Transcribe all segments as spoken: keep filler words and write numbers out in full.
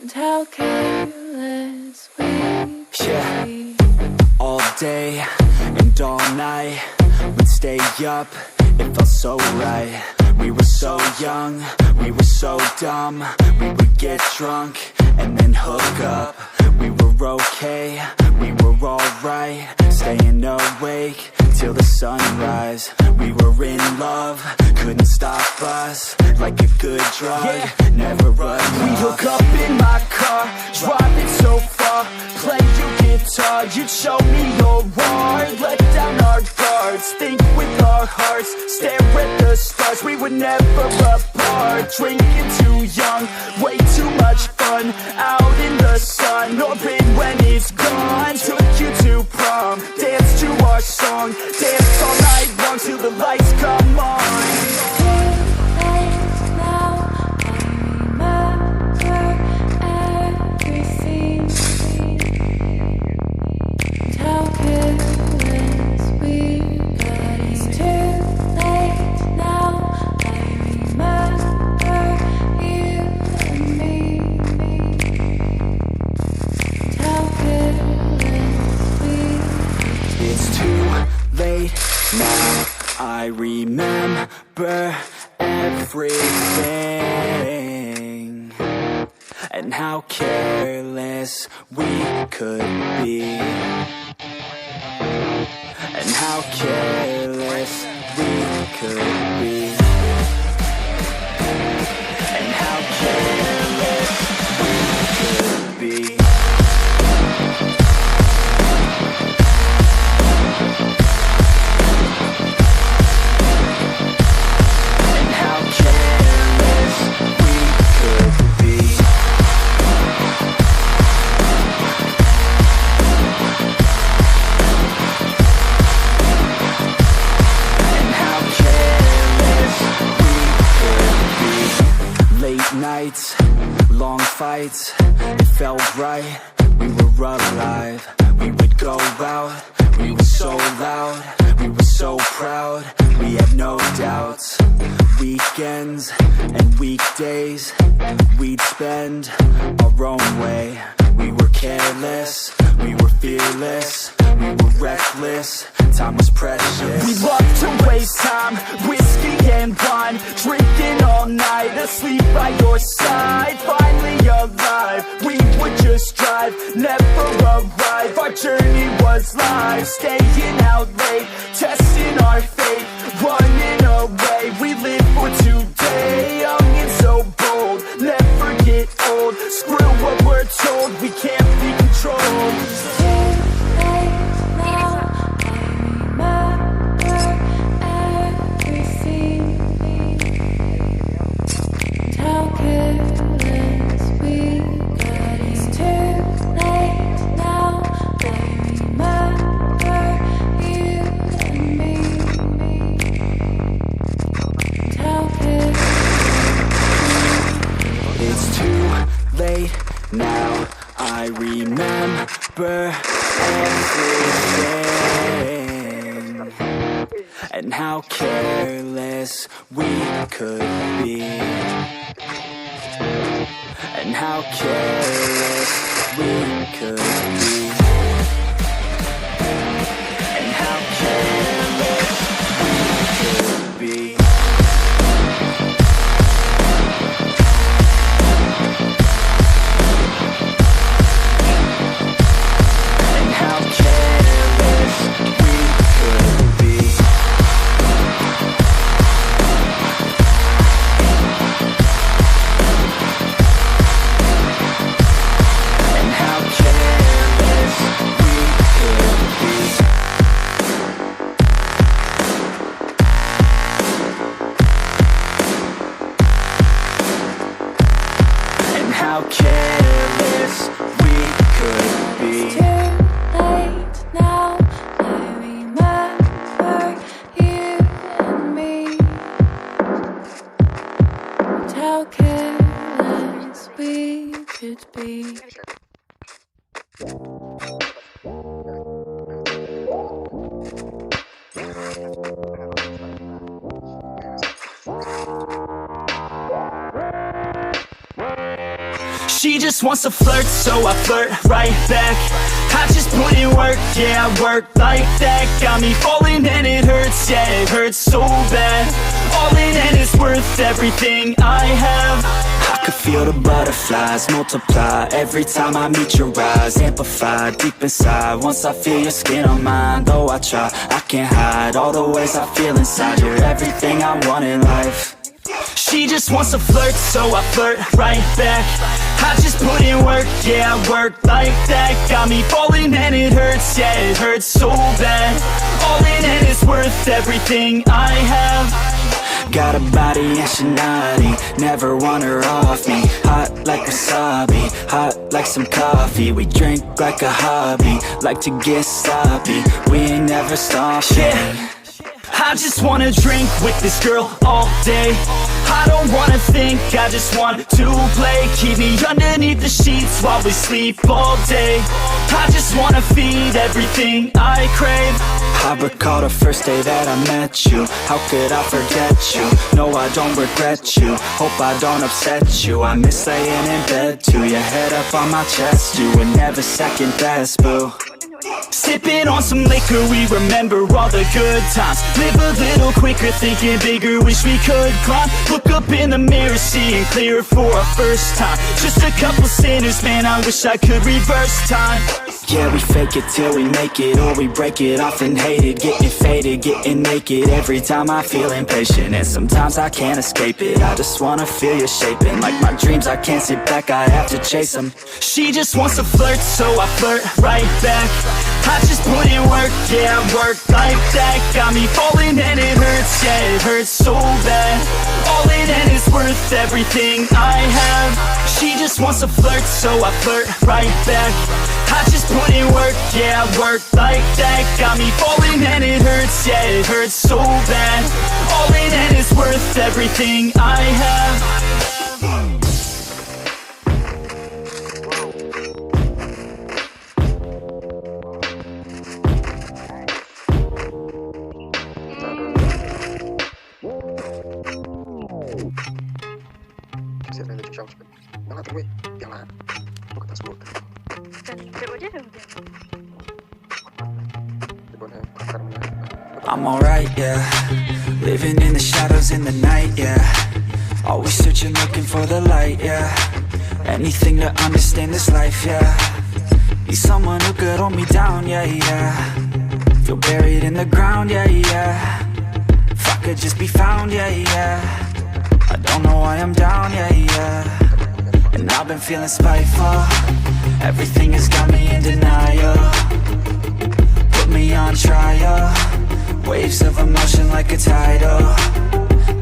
And how careless we could Yeah. be. All day and all night, we'd stay up, it felt so right. We were so young, we were so dumb. We would get drunk and then hook up. We were okay, we were alright. Staying awake till the sunrise. We were in love, couldn't stop us. Like a good drug, yeah, never run. We hook up in my car, driving so far. Play your guitar, you'd show me your art. Let down our guards, think with our hearts. Stare at the stars, we were never apart. Drinking too young, way too much fun. Out in the sun, orbit when it's gone. Took you to prom, dance to our song. Dance all night long till the lights come on. Too late now, I remember every scene. And how careless we got. It's too late now, I remember you and me. And how careless we It's too late now, I remember everything. And how careless we could be. And how careless we could be. And how careless we could be. And how careless we could be. And how careless we could be. Late nights, long fights, it felt right. We were alive. We would go out, we were so loud, we were so proud, we had no doubts. Weekends and weekdays, we'd spend our own way. We were careless, we were fearless, we were reckless. Time was precious. We loved to waste time, whiskey and wine, drinking all night, asleep by your side. Finally alive, we would just drive, never arrive. Our journey was life, staying out late, testing our fate, running away. We live for today, young and so bold, never get old. Screw what we're told, we can't be controlled. Too late now, I remember every scene. And how careless we got. It's too late now, I remember you and me. And how careless It's too late now, I remember everything. And how careless we could be. And how careless we could be. And how careless we could be. And how careless we could be. And how careless we could be. And how careless we could be. It's too late now, I remember you and me. And how careless we could be. She just wants to flirt, so I flirt right back. I just put in work, yeah, I work like that. Got me falling and it hurts, yeah, it hurts so bad. All in and it's worth everything I have. I could feel the butterflies multiply every time I meet your eyes. Amplified deep inside, once I feel your skin on mine. Though I try, I can't hide all the ways I feel inside. You're everything I want in life. She just wants to flirt, so I flirt right back. I just put in work, yeah, I work like that. Got me falling and it hurts, yeah, it hurts so bad. All in and it's worth everything I have. Got a body and she naughty, never want her off me. Hot like wasabi, hot like some coffee. We drink like a hobby, like to get sloppy. We ain't never stopping. Yeah. I just wanna drink with this girl all day. I don't wanna think, I just want to play. Keep me underneath the sheets while we sleep all day. I just wanna feed everything I crave. I recall the first day that I met you. How could I forget you? No, I don't regret you. Hope I don't upset you. I miss laying in bed too. Your head up on my chest. You were never second best, boo. Sipping on some liquor, we remember all the good times. Live a little quicker, thinking bigger, wish we could climb. Look up in the mirror, seeing clearer for our first time. Just a couple sinners, man, I wish I could reverse time. Yeah, we fake it till we make it, or we break it off and hate it. Getting faded, getting naked. Every time I feel impatient, and sometimes I can't escape it. I just wanna feel you shaping, like my dreams, I can't sit back, I have to chase 'em. She just wants to flirt, so I flirt right back. I just put in work, yeah, I work like that. Got me falling and it hurts, yeah, it hurts so bad. All in and it's worth everything I have. She just wants to flirt, so I flirt right back. I just put in work, yeah, I work like that. Got me falling and it hurts, yeah, it hurts so bad. All in and it's worth everything I have. I'm alright, yeah. Living in the shadows in the night, yeah. Always searching, looking for the light, yeah. Anything to understand this life, yeah. Need someone who could hold me down, yeah, yeah. Feel buried in the ground, yeah, yeah. If I could just be found, yeah, yeah. I don't know why I'm down, yeah, yeah. And I've been feeling spiteful. Everything has got me in denial. Put me on trial. Waves of emotion like a tidal.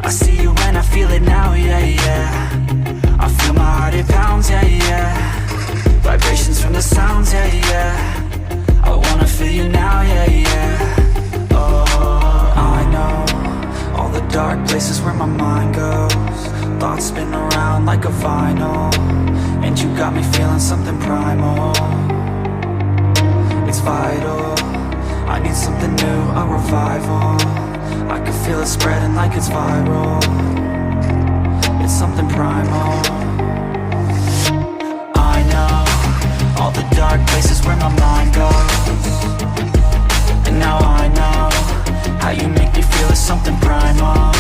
I see you and I feel it now, yeah, yeah. I feel my heart, it pounds, yeah, yeah. Vibrations from the sounds, yeah, yeah. I wanna feel you now, yeah, yeah. Oh, I know all the dark places where my mind goes. Thoughts spin around like a vinyl, and you got me feeling something primal. It's vital. I need something new, a revival. I can feel it spreading like it's viral. It's something primal. I know all the dark places where my mind goes. And now I know how you make me feel is something primal.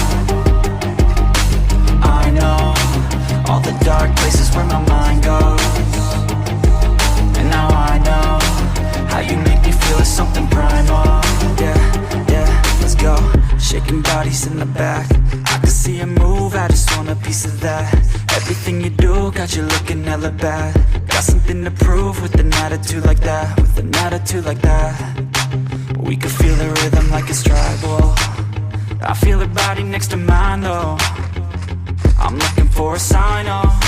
I know all the dark places where my mind goes. And now I know how you make me feel is something primal. Yeah, yeah, let's go. Shaking bodies in the back. I can see you move, I just want a piece of that. Everything you do got you looking hella bad. Got something to prove with an attitude like that. With an attitude like that. We could feel the rhythm like it's tribal. I feel her body next to mine though. I'm looking for a sign, oh.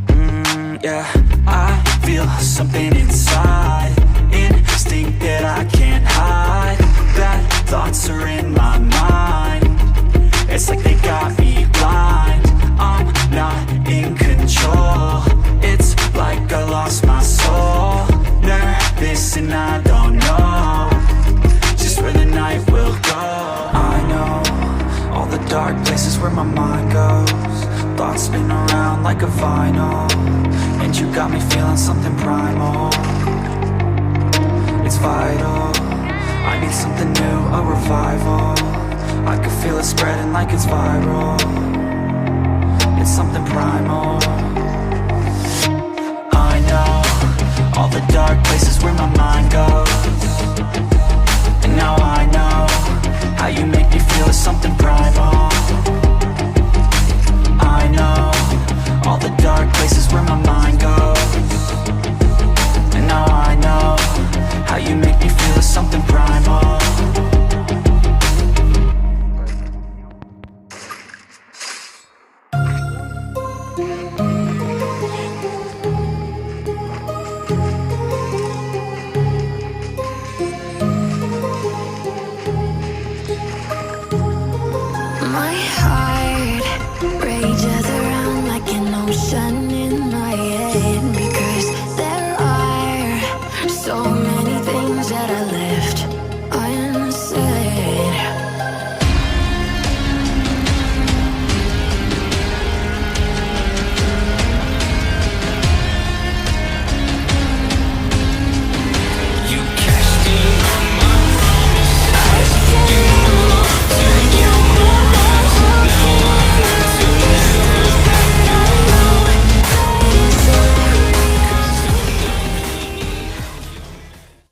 Mm, yeah, I feel something inside. Instinct that I can't hide. Bad thoughts are in my mind. It's like they got me blind. I'm not in control. It's like I lost my soul. Nervous and I don't know just where the night will go. I know all the dark places where my mind goes. Thoughts spin around like a vinyl. You got me feeling something primal. It's vital. I need something new, a revival. I can feel it spreading like it's viral. It's something primal. I know all the dark places where my mind goes. And now I know how you make me feel is something primal. I know all the dark places where my mind goes. And now I know how you make me feel is something primal. My heart rages around like an ocean